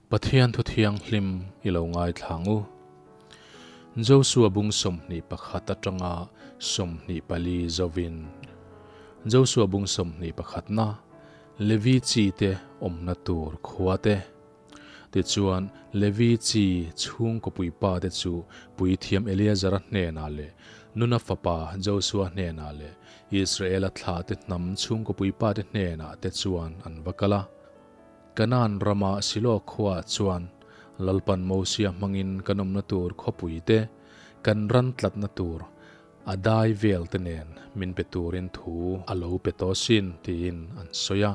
Pathian thu thianghlim i lo ngaithla ang u. Josua bung 21 atanga 24 zovin. Josua bung 21 na Levi chi te awmna tur khua te. Tichuan, Levi chi chhungkaw puipa te chu puithiam Eleazara hnenah leh Nuna fapa Josua hnenah leh Israela thlah te hnam chhungkaw puipa te hnenah te chuan an va kal a. Kanaan rama Silo khuaah chuan Lalpan Mosia hmangin kan awmna tur khawpui te, kan ran tlatna tur a dai vel te nen min pe turin thu a lo pe tawh asin tiin an sawi a.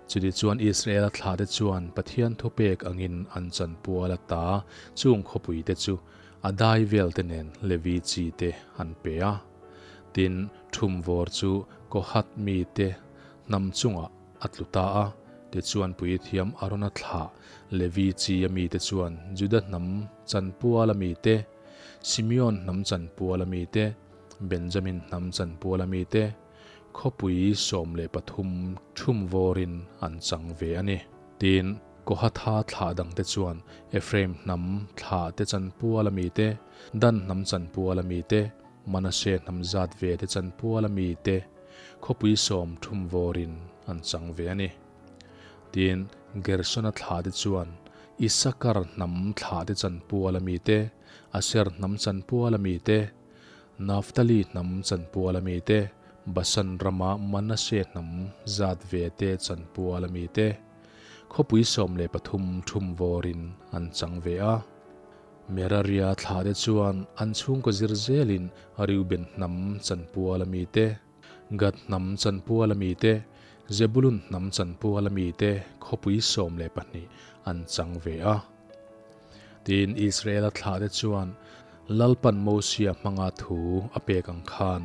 Chuti chuan Israela thlahte chuan Pathian thupek angin an chanpual ata chung khawpui te chu a dai vel te nen Levi chi te an pe a. Tin, thumvawr chu Kohath mite hnam chungah A tlu ta a, tichuan puithiam Arona thlah Levi chi a mite chuan Juda hnam chanpuala mite, Simeon hnam chanpuala mite, Benjamin hnam chanpuala mite, khawpui 13 thum vawrin an chang ve a ni. Tin, Kohatha thlah dangte chuan Ephraim hnam thlah te chanpuala mite, Dan hnam chanpuala mite, Manasseh hnam zat ve te chanpuala mite, Khawpui 30 vawrin an chang ve a ni. Tin, Gersona thlahte chuan Isakar hnam thlahte chanpual a mite, Aser hnam chanpual a mite, Naphtali hnam chanpual a mite, Basan rama Manasseh hnam zat ve te chanpual a mite, khawpui 13 thum vawrin an chang ve a. Meraria thlahte chuan an chhungkaw zir zelin Reuben hnam chanpual a mite, Gad hnam chanpual a mite, Zebulun hnam chanpual a mite khawpui 12 an chang ve a. Tin, Israela thlahte chuan Lalpan Mosia hmanga thu a pek ang khan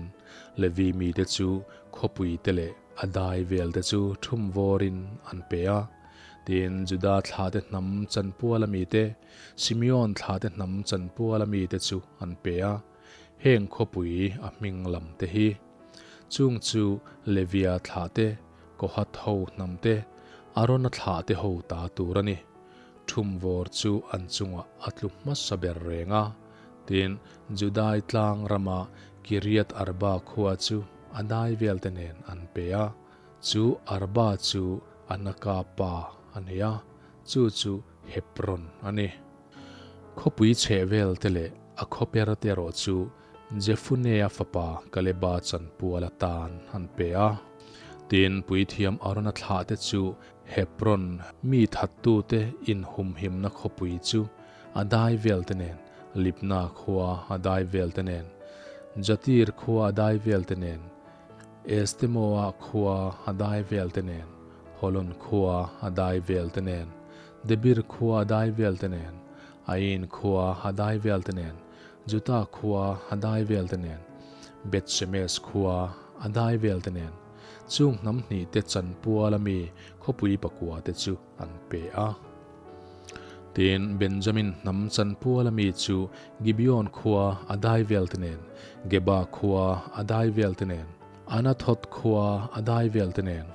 Levi mite chu khawpui te leh a dai vel te chu thum vawrin an pe a. Tin, Juda thlahte hnam chanpual a mite, Simeon thlahte hnam chanpuala mite chu an pe a, heng khawpui a hming lam te hi. Chung chu Levia thlahte, Kohath ho hnam te, Arona thlahte ho ta tur a ni. Thumvawr chu an chungah a tlu hmasa ber reng a. Tin, Judai tlang rama Kiriath Arba khua chu a dai velte nen an pe a. Chu Arba chu Anaka pa a ni a, chu chu Hebron a ni. Khawpui chheh vel te leh a khawper te erawh chu Jefunea fapa Kaleba chanpual atan an pe a. Tin, puithiam Arona thlah te chu Hebron mi thattute inhumhimna khawpui chu a dai vel te nen, Libna khua a dai vel te nen, Jatir khua a dai vel te nen, Estemoa khua a dai vel te nen, Holon khua a dai vel te nen, Debir khua a dai vel te nen, Ain khua a dai vel te nen, Juta khua a dai vel te nen, Beth Shemesh khua a dai vel te nen, chung hnam hnih te chanpual a mi khawpui pakua te chu an pe a. Tin, Benjamin hnam chanpual a mi chu Gibeon khua a dai vel te nen, Geba khua a dai vel te nen, Anathoth khua a dai vel te nen,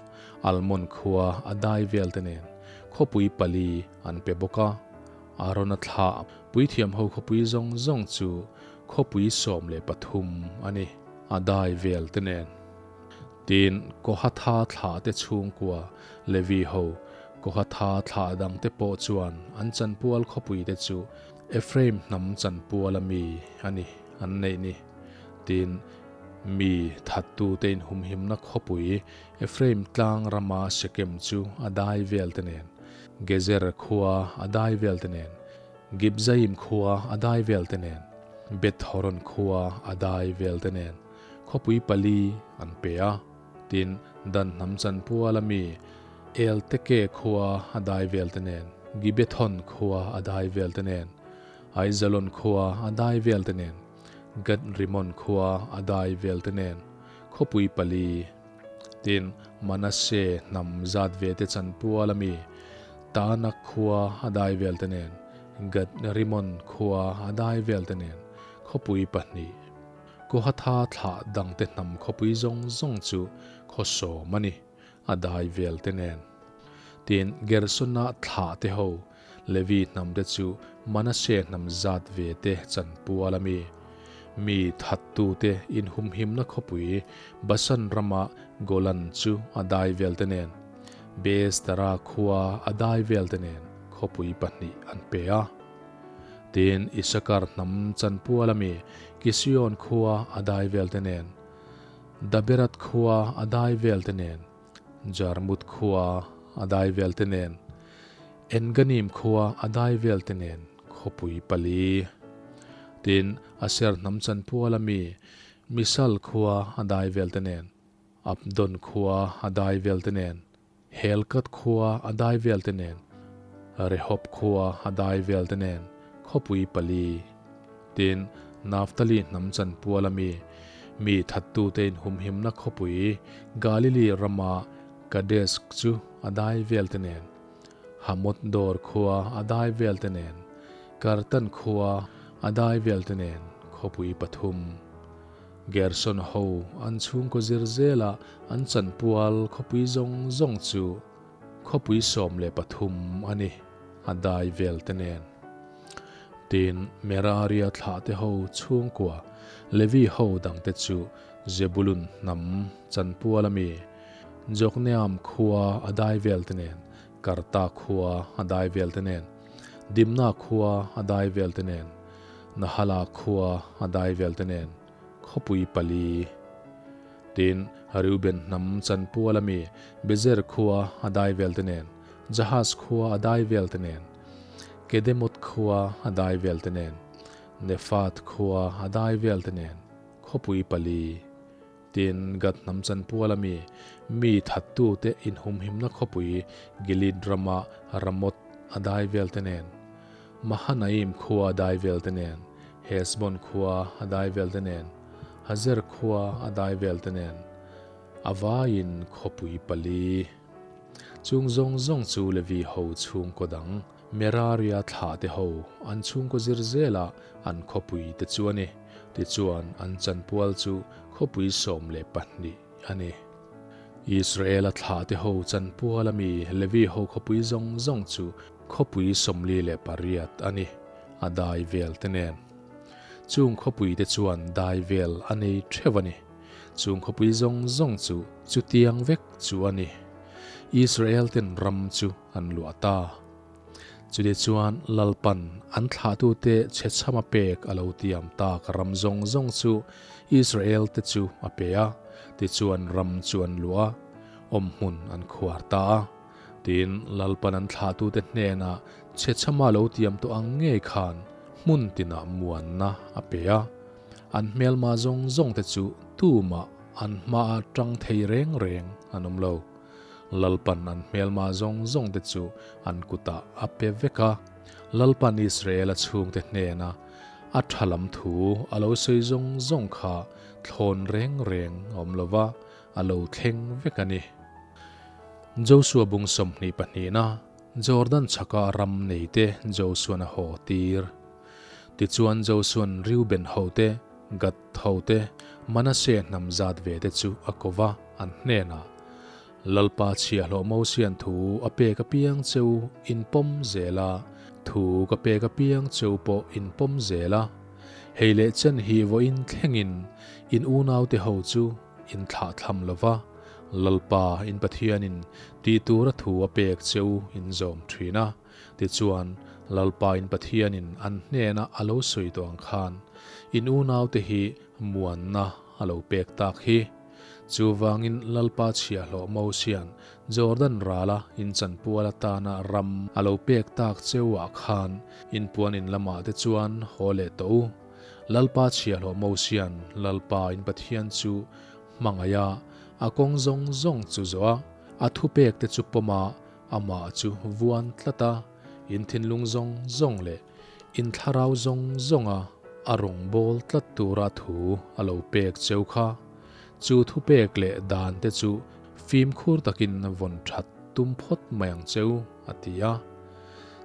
Almon khua a dai vel te nen khawpui pali an pe bawk a. Arona thlah puithiam ho khawpui zawng zawng chu khawpui 13 a ni, a dai vel te nen. Tin, Kohatha thlah te chhungkua Levi ho, Kohatha thlah dang te pawh chuan an chanpual khawpui te chu Ephraim hnam chanpual a mi a ni an neih ni. Tin, mi thattute inhumhimna khawpui Ephraim tlang rama Shekem chu a dai vel te nen, Gezer khua a dai vel te nen, Gibzaim khua a dai vel te nen, Beth Horon khua a dai vel te nen, khawpui pali an pe a. Tin, Dan hnam chanpual a mi Elteke khua a dai vel te nen, Gibethon khua a dai vel te nen, Aijalon khua a dai vel te nen, Gath Rimon khua a dai vel te nen, khawpui pali. Tin, Manasseh hnam zat ve te chanpual a mi Tanak khua a dai vel te nen, Gath Rimon khua a dai vel te nen, khawpui pahnih. Kohatha thlah dangte hnam khawpui zawng zawng chu khaw sawm a ni, a dai vel te nen. Tin, Gersona thlah te ho. Levi hnamte chu Manase hnam zat ve te chanpual a mi. Mi thattute inhumhimna khawpui Basan rama Golan chu a dai velte nen, Beestara khua a dai velte nen khawpui pahnih an pe a. Tin, Isakar hnam chanpual a mi Kision khua a dai velte nen, Daberat khua a dai velte nen, Jarmut khua a dai velte nen, Enganim khua a dai velte nen khawpui pali. Tin, Aser hnam chanpual a mi Misal khua a dai velte nen, Abdon khua a dai velte nen, Helkat khua a dai velte nen, Rehob khua a dai velte nen khawpui pali. Tin, Naphtali hnam chanpual a mi, mi thattute inhumhimna khawpui Galili rama Kadesh chu a dai velte nen, Hamot Dor khua a dai velte nen, Kartan khua a dai velte nen khawpui pathum. Gerson ho an chhungkaw zir zela an chanpual khawpui zawng zawng chu khawpui 13 a ni, a dai velte nen. Tin, Meraria thlahte ho chhungkua Levi ho dangte chu Zebulun hnam chanpual a mi, Jokneam khua a dai velte nen, Karta khua a dai velte nen, Dimna khua a dai velte nen, Nahala khua a dai velte nen, khawpui pali. Tin, Reuben hnam chanpual a mi Bezer khua a dai velte nen, Jahaz khua a dai velte nen, Kedemoth khua a dai velte nen, Nephath khua a dai velte nen, khawpui pali. Tin, Gad hnam chanpual a mi, mi thattute inhumhimna khawpui Gilead rama Ramoth a dai velte nen, Mahanaim khua a dai velte nen, Hesbon khua a dai velte nen, Hazer khua a dai velte nen, a vaiin khawpui pali. Chung zawng zawng chu Levi ho chhungkaw dang, Meraria thlahte ho an chhungkaw zir zela an khawpui te chu a ni. Tichuan, an chanpual chu khawpui 12 a ni. Israela thlahte ho chanpual a mi Levi ho khawpui zawng zawng chu khawpui 48 a ni, a dai vel te nen. Chung khawpui te chuan dai vel a nei theuh a ni. Chung khawpui zawng zawng chu chutiang vek chu a ni. Israel ten ram chu an luah ta. Chutih chuan Lalpan an thlahtute chhechhama pek a lo tiam tak ram zawng zawng chu Israel te chu a pe a, tichuan ram chu an luah a, awmhmun an khuar ta a. Tin, Lalpan an thlahtute hnenah chhechhama lo tiam tawh ang ngei khan hmun tinah muanna a pe a. An hmelma zawng zawng te chu tumah an hmaah tang thei reng reng an awm lo. Lalpan an hmelma zawng zawng te chu an kutah a pe vek a. Lalpan Israela chhungte hnena a tha lam thu a lo sawi zawng zawng kha thlawn reng reng a awm lo va, a lo thleng vek a ni. Josua bung 20 pahnihna, Jordan chhaka ram neite Josuan a haw tir. Tichuan Josuan Reuben hote, Gad hote, Manase hnam zat ve te chu a ko va, an hnenah, Lalpa chhiahhlawh Mosian thu a pek apiang cheu in pawm zel a, thu ka pek apiang cheu pawh in pawm zel a. Hei leh chen hi vawiin thlengin in unaute ho chu in thlahthlam lo va, Lalpa in Pathianin tih tura thu a pek cheu in zawm thin a. Tichuan, Lalpa in Pathianin an hnena a lo sawi tawh ang khan, in unaute hi muanna a lo pek tak hi. Chuvangin Lalpa chhiahhlawh Mosia'n Jordan rala in chanpual atana ram a lo pek tak cheuah khan in puan in lamah te chuan haw leh tawh u. Lalpa chhiahhlawh Mosia'n Lalpa in Pathian chu hmangaih a, a kawng zawng zawng chu zawh a, a thupek te chu pawm a, Amah chu vuan tlat a, in thinlung zawng zawng leh in thlarau zawng zawnga a rawngbâwl tlat tura thu a lo pek cheu kha. Chu thupek leh dan te chu fimkhur takin vawn that tum phawt mai ang cheu, a ti a.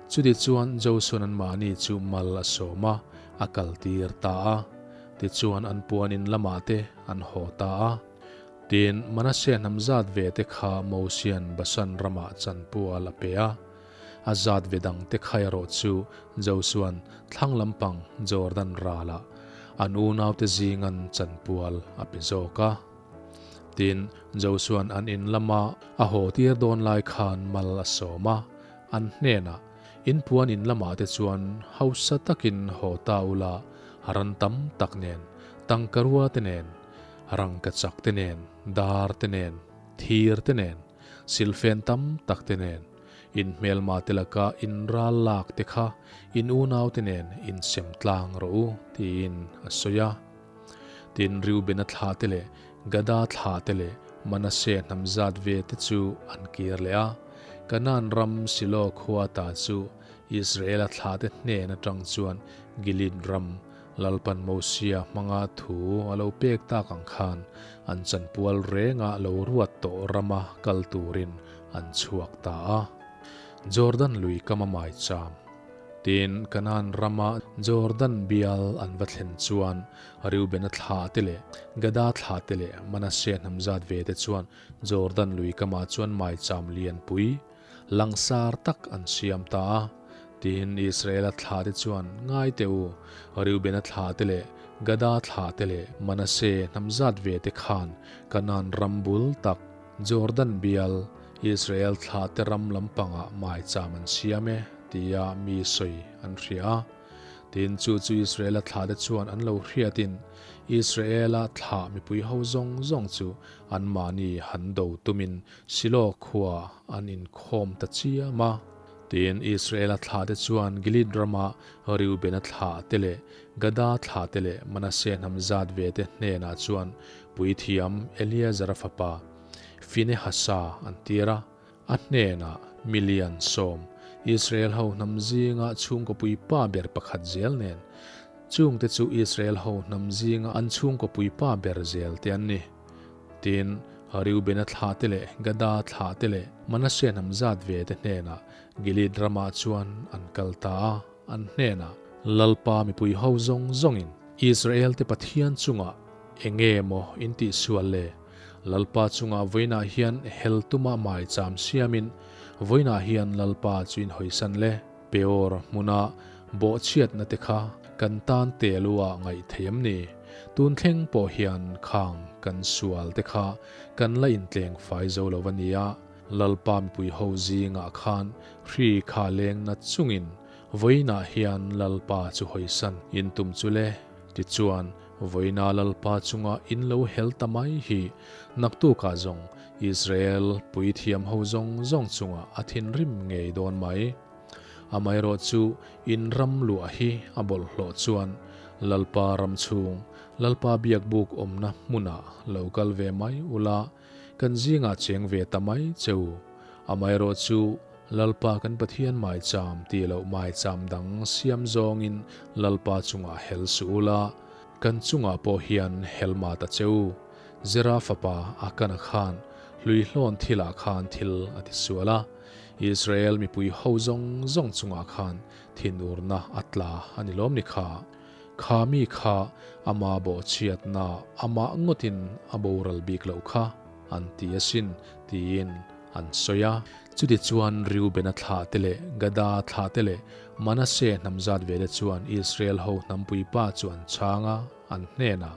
Chutichuan Josuan anmahni chu mal a sawm a, a kaltir ta a. Tichuan an puanin lamah te an haw ta a. Tin, Manase hnam zat ve te kha Mosian Basan ramah chanpual a pe a. A zat ve dangte kha erawh chu Josua'n thlang lampang Jordan ralah an unaute zingan chanpual a pe zawk a. Tin, Josua'n an in lama a haw tir dawn lai khan mal a sawm a, an hnenah, In puan in lamah te chuan hausa takin haw ta ula, ran tam tak nen, tangkarua te nen, rangkachak te nen, dar te nen, thir te nen, silfen tam tak te nen, in hmelma te laka in ral lak te kha in unau te nen in sem tlang rawh u, tiin a sawi a. Tin, Reubena thla te leh Gada thla te leh Manase hnam zat ve te chu an kir leh a. Kanaan ram Silo khua ta chu Israela thla te hnen atang chuan Gilead ram Lalpan Mosia hmanga thu a lo pek tak ang khan an chanpual renga lo ruat tawh rama kal turin an chhuak ta a. Jordan lui kama maicham. Tin, Kanaan rama Jordan bial an va thlen chuan Reubena thla te leh Gada thla te leh Manase hnam zat ve te chuan Jordan lui kamah chuan maicham lianpui langsar tak an siam ta a. Tin, Israela thla te chuan ngai teh u, Reubena thla te leh Gada thla te leh Manase hnam zat ve te khan Kanaan ram bul tak Jordan bial Israel thla te ram lampangah maicham an siam e, tia mi sawi an hria a. Tin, chu chu Israela thla te chuan an lo hriatin Israela thlah mipui ho zawng zawng chu anmahni han do tumin Silo khua an inkhawm ta chiam a. Tin, Israela thlah te chuan Gilead rama Reubena thlah te leh Gada thlah te leh Manase hnam zat ve te hnenah chuan puithiam Eleazara fapa Finehasa an tir a. A hnenah milian sawm Israel ho hnam zinga chhungkawpui pa ber pakhat zel nen, chungte chu Israel ho hnam zinga an chhungkawpui pa ber zel te an ni. Tin, Reubena thlah te leh Gada thlah te leh Manase hnam zat ve te hnenah Gilead ramah chuan an kal ta a, an hnenah, Lalpa mipui ho zawng zawngin Israel te Pathian chungah eng nge maw in tihsual le? Lalpa chungah vawiinah hian hel tuma maicham siamin vawiinah hian Lalpa chu in hawisan le. Peor hmuna bawhchhiatna te kha kan tan tel u ah ngaih thei em ni? Tun thleng pawh hian khang kan sual te kha kan la intleng fai zo lo a nia. Lalpa mipui ho zingah khan hri kha leng nat chungin vawiinah hian Lalpa chu hawisan in tum chu le. Tichuan, vawiina Lalpa chunga in lo hel ta mai hi naktukah zawng Israel puithiam ho zawng zawng chungah a thinrim ngei dawn mai. Amaherawh chu in ram luah hi a bawlhhlawh chuan Lalpa ram chhung, Lalpa biakbuk awmna hmunah lo kal ve mai ula, kan zingah cheng ve ta mai che u. Amaherawh chu Lalpa kan Pathian maicham tih loh maicham dang siam zawngin Lalpa chungah hel suh ula, kan chungah pawh hian hel mah ta che u. Zera fapa Akana khan hluihlawn thilah khan thil a ti sual a. Israel mipui ho zawng zawng chungah khan thinurna a tla a ni lawm ni kha? Kha mi kha ama bawhchhiatna amah ngawtin a boral bik loh kha an ti asin tiin an sawi a. Chutichuan Reubena thlah te leh Gada thlah te leh Manase hnam zat vele chuan Israel ho hnampui pa chu an chhang a, an hnenah,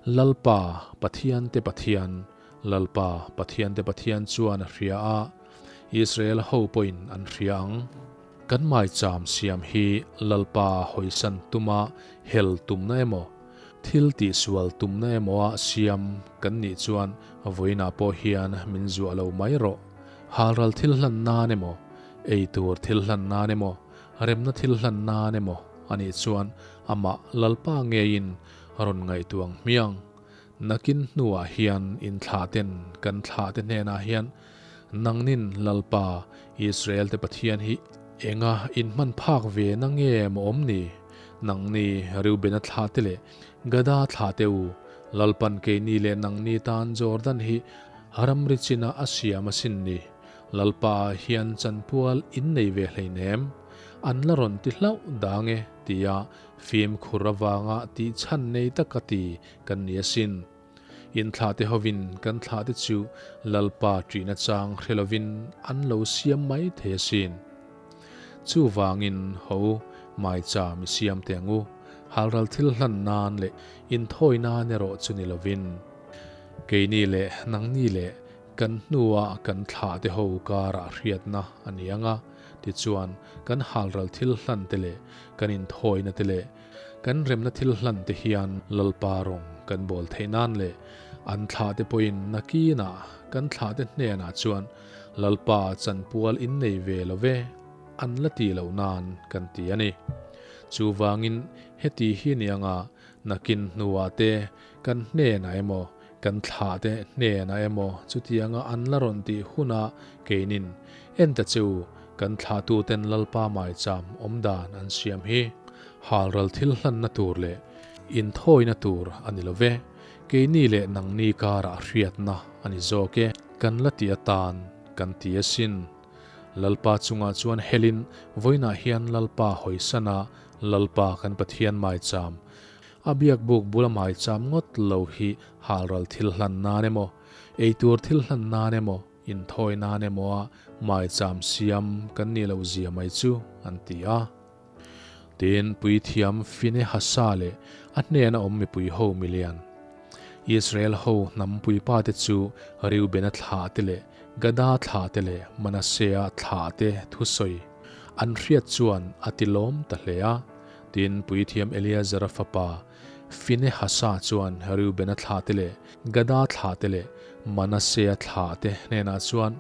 Lalpa, Pathiante Pathian, Lalpa, Pathiante Pathian chuan a hria a, Israel ho pawhin an hria ang. Kan maicham siam hi Lalpa hawisan tuma hel tumna emaw, thil tihsual tumna emawa siam kan nih chuan vawiinah pawh hian min zuah lo mai rawh. Halral thil hlan nan emaw, ei tur thil hlan nan emaw, remna thil hlan nan emaw a nih chuan amah Lalpa ngeiin rawn ngaihtuah ang hmiang. Nakin hnuah hian in thlahten kan thlahte hnenah hian, Nangnin Lalpa, Israelte Pathian hi enga inhman phak ve na nge maw awm ni? Nangni Reubena thlahte leh Gada thlahte u, Lalpan keini leh nangni tan Jordan hi ramri china a siam asin ni. Lalpa ah hian chanpual in nei ve hleinem. An la rawn ti hlauh dang e, tia fimkhur avanga tih chhan nei taka ti Kan ni asin. In thlahte hovin kan thlahte chu Lalpa ṭihna chang hre lovin an lo siam mai thei asin. Chuvangin, ho, maicham i siam teh ang u, halral thil hlan nan leh inthawi nan erawh chu ni lovin, keini leh nangni leh kan hnua kan thlah te ho karah hriatna a ni ang a, tichuan kan halral thil hlan te leh kan inthawina te leh kan remna thil hlan te hian Lalpa rawng kan bawl theih nan leh an thlah te pawhin nakinah kan thlah te hnenah chuan Lalpa chanpual in nei ve lo ve an la ti loh nan kan ti a ni. Chuvangin heti hi ni anga nakin hnuah te kan hnenah emaw kan thlah te hnenah emaw chutianga an la rawn tih hunah keinin en ta che u kan thlahtuten Lalpa maicham awmdan an siam hi halral thil hlanna tur leh inthawina tur a ni lo ve, keini leh nangni karah hriatna a ni zawk e. Kan la ti atan kan ti asin. Lalpa chungah chuan helin vawiinah hian Lalpa hawisana Lalpa kan Pathian maicham a biakbuk bula maicham ngawt lo hi halral thil hlan nan emaw, eitur thil hlan nan emaw, inthawi nan emaw a maicham siam kan nih loh zia mai chu an ti a. Tin, puithiam Finehasa leh a hnena awm mipui ho milian, Israel ho hnam puipa te chu Reubena thlah te leh Gada thlah te leh Manasea thlah te thusawi an hriat chuan a ti lawm ta hle a. Tin, puithiam Eleazara fapa Finehasa chuan Reubena thlah te leh Gada thlah te leh Manasea thlah te hnenah chuan,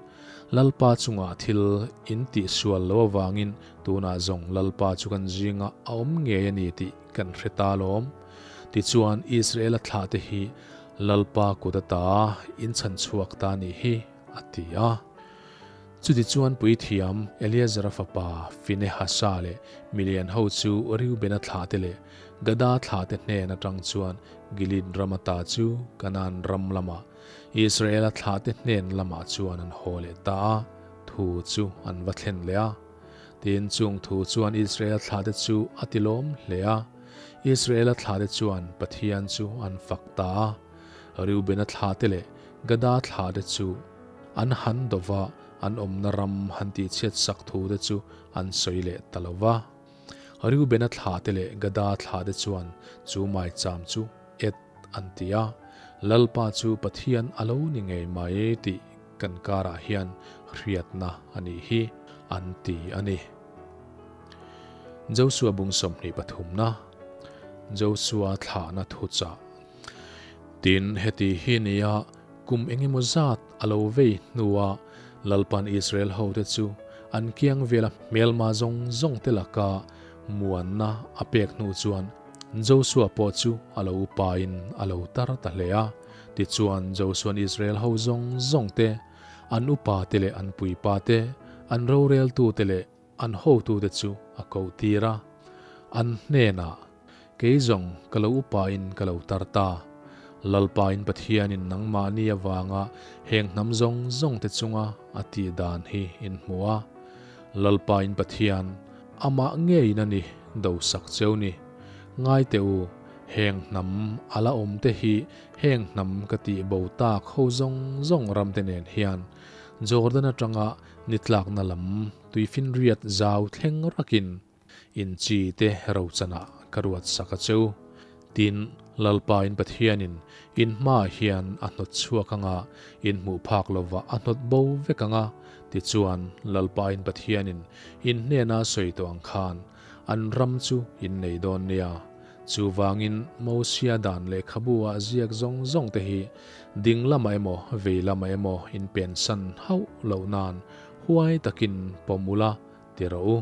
Lalpa chungah thil in tihsual lo avangin Tunah zawng Lalpa chu kan zingah a awm ngei a ni tih kan hre ta alawm. Tichuan, Israela thlahte hi Lalpa kut ata in chhan chhuak ta a nih hi, a ti a. Chutichuan puithiam Eleazara fapa Finehasa leh milian ho chu Reubena thlahte leh Gada thlahte hnen atang chuan Gilead ram ata chu Kanaan ram lamah Israela thlahte hnen lamah chuan an haw leh ta a. Thu chu an va thlen leh a. Tin, chung thu chuan Israel thlahte chu a tilawm hle a. Israela thlahte chuan Pathian chu an fak ta a. Reubena thlahte leh Gada thlahte chu an han do va, an awmna ram han tihchhiat sak thute chu an sawi leh ta lo va. Reubena thlahte leh Gada thlahte chuan chu maicham chu et an ti a, Lalpa chu Pathian a lo ni ngei mai tih kan karah hian hriatna a nih hi an ti a ni. Josua bung 23na Josua thlahna thuchah Tin, heti hi nia kum engemaw zat a lo vei hnua Lalpan Israel hote chu an kiang vela hmelma zawng zawng te laka muanna a pek hnu chuan Josua pawh chu a lo upain a lo tar ta hle a. Tichuan, Josua'n Israel ho zawng zawng te, an upa te leh an puipa te, an roreltu te leh an hotu te chu a koh tir a. An hnenah, Kei zawng ka lo upain ka lo tar ta. Lalpain Pathianin nangmahni avanga heng hnam zawng zawng te chunga a tih dan hi in hmu a. Lalpain Pathian, amah ngeiin a ni dosak cheu ni. Ngai teh u, Heng hnam a la awm te hi heng hnam ka tih bo tak ho zawng zawng ram te nen hian Jordan atanga ni tlakna lam tuifinriat zau thleng rakin in chi te rochanah ka ruat sak a cheu. Tin, Lalpa in Pathianin in hmaah hian a hnawt chhuak anga in hmuh phak lova a hnawt bo vek anga, tichuan Lalpa in Pathianin in hnena sawi tawh ang khan an ram chu in nei dawn nia. Chuvangin Mosia dan lehkhabu ah ziak zawng zawng te hi ding lamah emaw vei lamah emaw in pensan hauh loh nan huai takin pawm ula ti rawh u.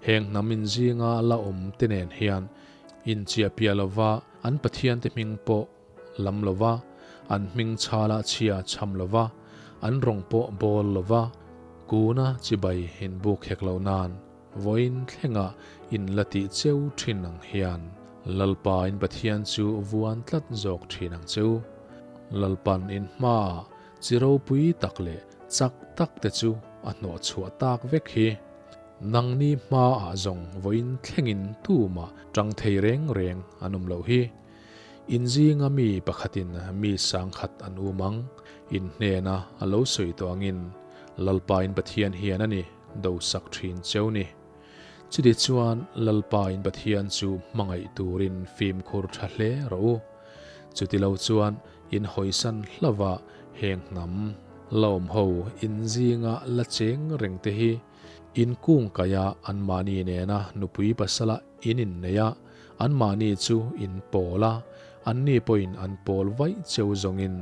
Heng hnam inzinga la awm te nen hian inchiahpiah lova an pathian te hming pawh lam lova, an hming chhala chhia chham lova, an rawng pawh bawl lova, kuna chibai inbuk hek loh nan Vawiin thlengah in la tih cheu thin ang hian Lalpa in Pathian chu vuan tlat zawk thin ang cheu. Lalpan in hmaah chi ropui tak leh chak tak te chu a hnawh chhuah tak vek hi. Nangni hmaah zawng vawiin thlengin tumah tang thei reng reng an awm loh hi. In zinga mi pakhatin mi sangkhat an um ang, in hnena a lo sawi tawh angin Lalpa in Pathian hian a ni. Do sak thin cheu ni. Chutichuan Lalpa in Pathian chu hmangaih turin fimkhur tha hle rawh u. Chutilo chuan in hawisan hlauh a, heng hnam lawm ho in zinga la cheng reng te hi in kung kaih a anmahni nena nupui pasala in inneih a, anmahni chu in pawl a, anni pawhin an pawl vaih cheu zawngin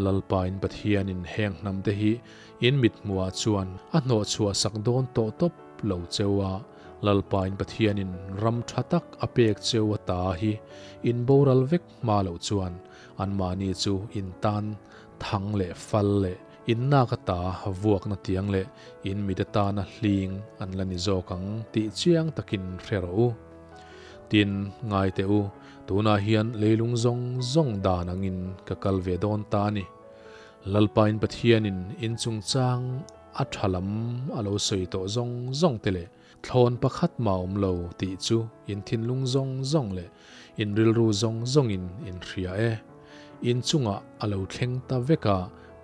Lalpa in Pathianin heng hnam te hi in mithmuhah chuan a hnawhchhuah sak dawn tawh tawp lo cheu a, Lalpa in Pathianin ram tha tak a pek cheu a ta hi in boral vek hma loh chuan anmahni chu in tan thang leh fal leh in nak ata vuakna tiang leh in mit atana hling an la ni zawk ang tih chiang takin hre rawh u. Tin, ngai teh u, tunah hian leilung zawng zawng dan angin ka kal ve dawn ta a ni. Lalpain Pathianin in chungchang a tha lam a lo sawi tawh zawng zawng te leh thlawn pakhat mah awm lo tih chu in thinlung zawng zawng leh in rilru zawng zawngin in hria e. In chungah a lo thleng ta vek a,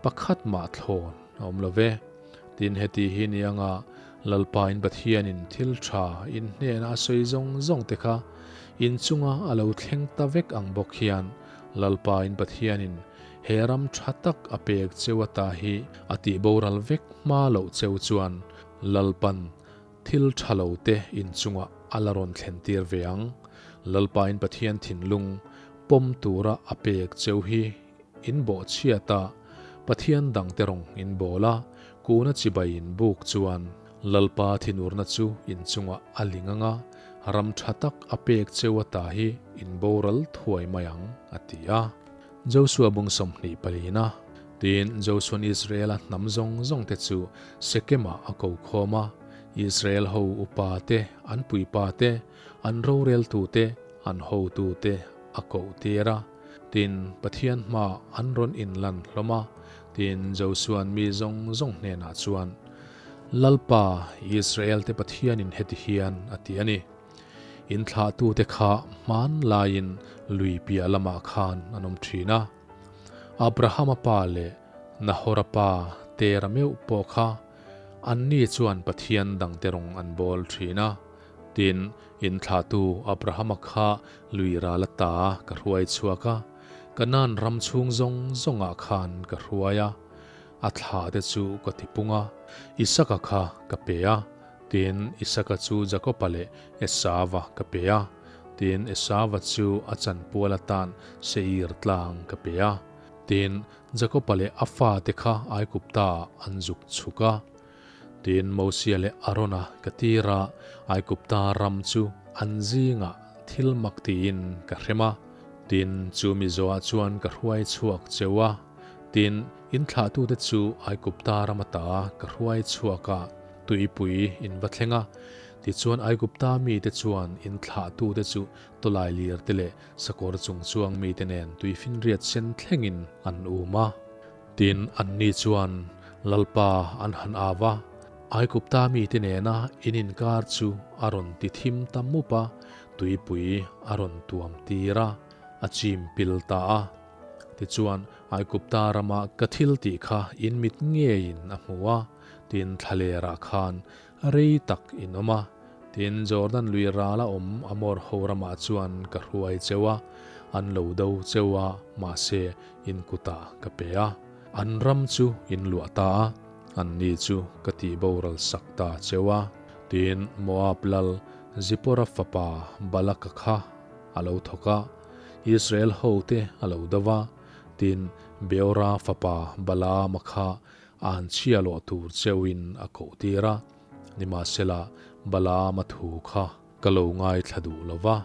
pakhat mah thlawn a awm lo ve. Tin, heti hi ni anga Lalpain Pathianin thil tha in hnena a sawi zawng zawng te kha in chunga a lo thleng ta vek ang bawk hian Lalpain Pathianin he ram tha tak a pek cheu ata hi a tih boral vek hma loh cheu chuan Lalpan thil tha lo te in chungah a la rawn thlen tir ve ang. Lalpain Pathian thinlung pawm tura a pek cheu hi in bawh chhiat a, Pathian dangte rawng in bawl a, kuna chibai in buk chuan Lalpa thinurna chu in chungah a ling ang a, ram tha tak a pek cheu ata hi in boral thuai mai ang, a ti a. Josua bung 24a, Tin, Josua'n Israela hnam zawng zawngte chu Sekemah a ko khawm a, Israel ho upa te, an puipa te, an roreltu te, an hotu te a koh tir a. Tin, Pathian hmaah an rawn inlan hlawm a. Tin, Josua'n mi zawng zawng hnenah chuan, Lalpa, Israel-te Pathianin heti hian a ti a ni. In thlahtute kha hman laiin lui piah lamah khan an awm thin a. Abrahama pa leh Nahora pa Tera meuh pawh kha anni chuan Pathian dangte rawng an bawl thin a. Tin, in thlahtu Abrahama kha lui ral ata ka hruai chhuak a, Kanaan ram chhung zawng zawngah khan ka hruai a, a thlahte chu ka tipung a, Isaka kha ka pe a. Tin, Isaka chu Jakoba leh Esauva ka pe a. Tin, Esauva chu a chanpual atan Seir tlang ka pe a. Tin, Jakoba leh a fate kha Aigupta-ah an zuk chhuk a. Tin, Mosia leh Arona ka tir a, Aigupta ram chu an zingah thil mak tiin ka hrem a. Tin, chu mizoah chuan ka hruai chhuak cheu a. Tin, in thlahtute chu Aigupta ram ata ka hruai chhuak a. Tuipui in va thleng a, tichuan Aigupta mite chuan in thlahtute chu tawlai lir te leh sakawr chung chuang mite nen tuifinriat sen thlengin an um a. Tin, anni chuan Lalpa an han au a, Aigupta mite nena in inkar chu a rawn ti thim ta mup a, tuipui a rawn tuam tir a, a chim pil ta a. Tichuan, Aigupta rama ka thil tih kha in mit ngeiin a hmu a. Tin, thlalerah khan rei tak in awm a, tin, Jordan lui rala awm Amor ho ramah chuan ka hruai cheu a, an lo do cheu a, mahse, in kutah ka pe a. An ram chu in luah ta a, anni chu ka tih boral sak ta cheu a. Tin, Moab lal Zipora fapa Balaka kha a lo thawk a, Israel hote a lo do va, tin, Beora fapa Balaama kha An chhia lawh tur cheuhin a koh tir a, nimahsela Balaama thu kha ka lo ngaithla duh lo va,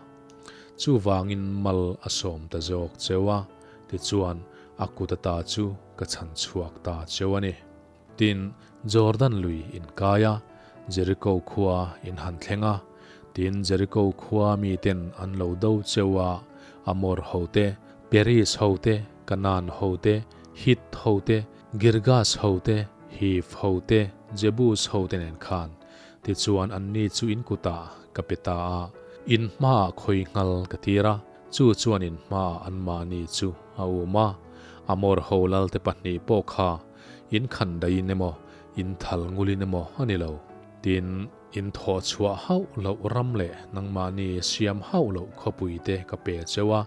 chuvangin mal a sawm ta zawk cheu a, tichuan a kut ata chu ka chhan chhuak ta cheu a ni. Tin, Jordan lui in kai a, Jeriko khua in han thleng a, tin Jeriko khua miten an lo do cheu a, Amor hote, Peris hote, Kanaan hote, Hit hote, Girgas hote, Hiv hote, Jebus hote nen khan. Tichuan anni chu in kutah ka pe ta a, in hmaah khawi nghal ka tir a, chu chuan in hmaah anmahni chu a um a. Amor ho lalte pahnih pawh kha in khan daihin emaw, in thal ngulin emaw a ni lo. Tin, in thawh chhuah hauh loh ram leh nangmahni siam hauh loh khawpui te ka pe cheu a,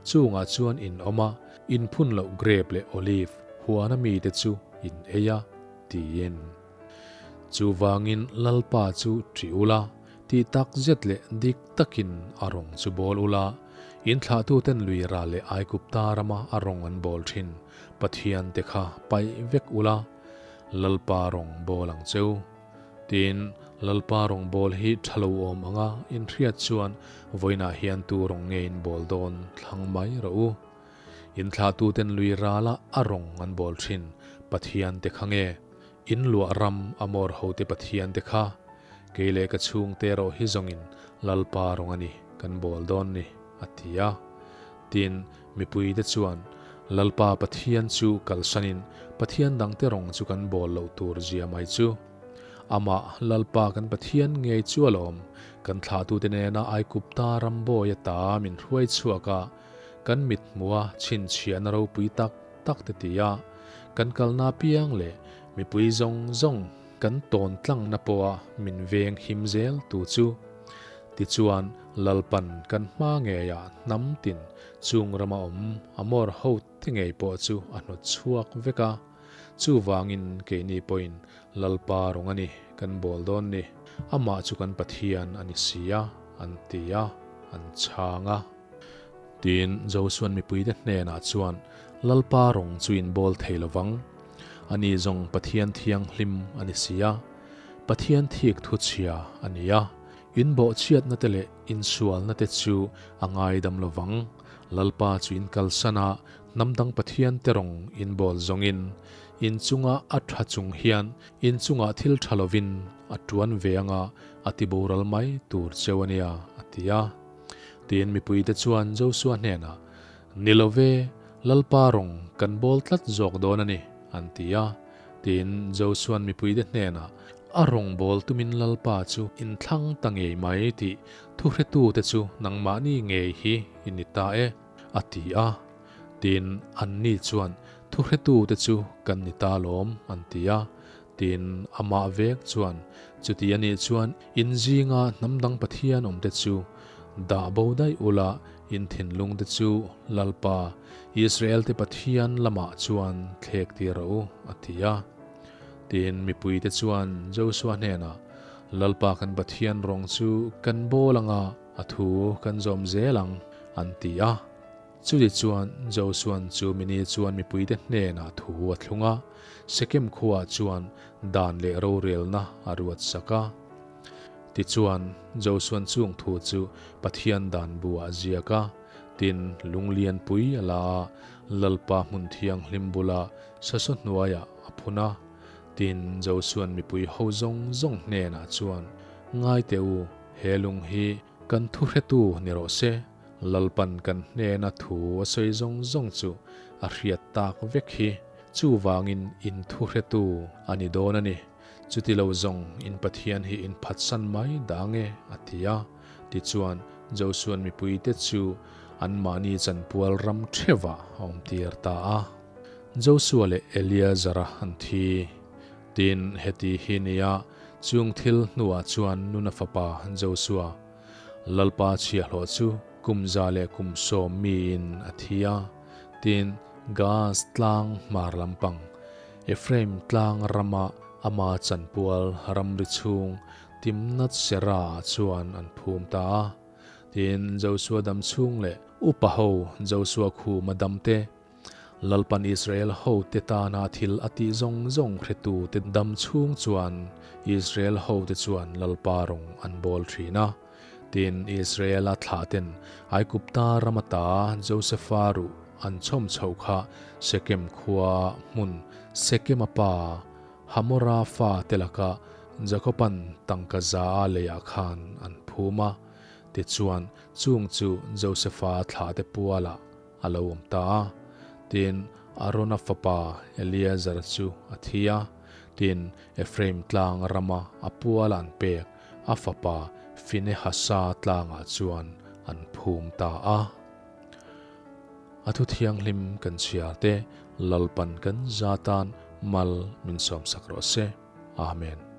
chungah chuan in awm a, in phun loh grape leh olive huana mite chu in ei a, tiin. Chuvangin Lalpa chu ṭih ula, tih tak zet leh dik takin a rawng chu bawl ula, in thlahtuten lui ral leh Aigupta rama a rawng an bawl ṭhin Pathian te kha paih vek ula, Lalpa rawng bawl ang cheu. Tin, Lalpa rawng bawl hi ṭha lo awm anga inhriat chuan vawiinah hian tu rawng nge in bawl dawn thlang mai rawh u. Inthlahtuten lui rala a rawng an bawl thin Pathian te kha nge? In luah ram a mawr hote Pathian te kha? Kei leh ka chhungte erawh hi zawngin Lalpa rawng a ni kan bawl dawn ni, a ti a. Tin, mipuite chuan Lalpa Pathian chu kalsanin Pathian dangte rawng chu kan bawl loh tur zia mai chu. Amah Lalpa kan Pathian ngei chu alawm, kan thlahtute nena Aigupta ram bawi ata min hruai chhuak a, Kan mit hmuha chhinchhiahna ropui tak tak te ti a, kan kalna piang leh mipui zawng zawng kan tawn tlangna pawha min veng him zel tu chu. Tichuan, Lalpan kan hma ngeiah hnam tin chung rama awm Amor ho te ngei pawh chu a hnawt chhuak vek a. Chuvangin keini pawhin Lalpa rawng a ni kan bawl dawn ni, amah chu kan Pathian a ni si a, an ti a, an chhang a. Tin, Josuan mipuite hnenah chuan, Lalpa rawng chu in bawl thei lo vang. Ani zawng Pathian thianghlim a ni si a, Pathian thik thu chhia a ni a, in bawhchhiatna te leh in sualna te chu a ngaidam lo vang. Lalpa chu in kalsan a, hnam dang Pathian te rawng in bawl zawngin, in chunga a tha chung hian in chungah thil tha lovin a tuan ve anga a ti boral mai tur cheu a nia, a ti a. Tiin mipuite chuan Josua hnenah, Ni lo ve, Lalpa rawng kan bawl tlat zawk dawn a ni, an ti a. Tiin Josua'n mipuite hnenah, A rawng bawl tumin Lalpa chu in thlang ta ngei mai tih thuhretute chu nangmahni ngei hi i ni ta e, a ti a. Tiin anni chuan, Thuhretute chu kan ni ta lawm, an ti a. Tin, amah vek chuan, Chuti a nih chuan in zinga hnam dang Pathian awmte chu dah bo daih ula, in thinlungte chu Lalpa, Israelte Pathian lamah chuan thlek tir rawh u, a ti a. Tin, mipuite chuan Josua hnenah, Lalpa kan Pathian rawng chu kan bawl anga a thu kan zawm zel ang, an ti a. Chutichuan chuan Josuan chu mini chuan mipuite hnenah thu a thlung a, Sekem khuaah chuan dan leh rorelna a ruat sak a. Tichuan, Josuan chung thu chu Pathian dan buah a ziak a, tin, lunglian pui a la a, Lalpa hmun thianghlim bula sasaw hnuaiah a phun a. Tin, Josuan mipui ho zawng zawng hnenah chuan, Ngai teh u, he lung hi kan thuhretu ni rawh se, Lalpan kan hnena thu a sawi zawng zawng chu a hriat tak vek hi, chuvangin in thuhretu a ni dawn a ni. Chuti lo zawng in Pathian hi in phatsan mai dah nge? a ti a. Tichuan, Josuan mipuite chu anmahni chanpual ram theuhah a awmtir ta a. Josua leh Eleazara an thi. Tin, heti hi nia, chung thil hnuah chuan nuna fapa Josua, Lalpa chhiahhlawh chu kum za leh kum sawm miin a thi a, tin, Gaaz tlang hmar lampang, Ephraim tlang rama ama chanpual ramri chhung Timnath-serah chuan an phum ta a. Tin, Josua dam chhung leh upa ho Josua khuma damte, Lalpan Israel hote tana thil a tih zawng zawng hretute dam chhung chuan Israel hote chuan Lalpa rawng an bawl thin a. Tin, Israela thlahten Aigupta ram ata Josefa ruh an chhawm chhoh kha Shekem khua hmun Shekema pa Hamora fa te laka Jakoban tangka za a leiah khan an phum a. Tichuan, chung chu Josefa thlahte pualah a lo awm ta a. Tin, Arona fapa Eleazar chu a thi a, tin, Ephraim tlang rama a puala an pek a fapa Finehasa tlangah chuan an phum ta a. A thu thianghlim kan chhiar te Lalpan kan za tan mal min sawmsak rawh se. Amen.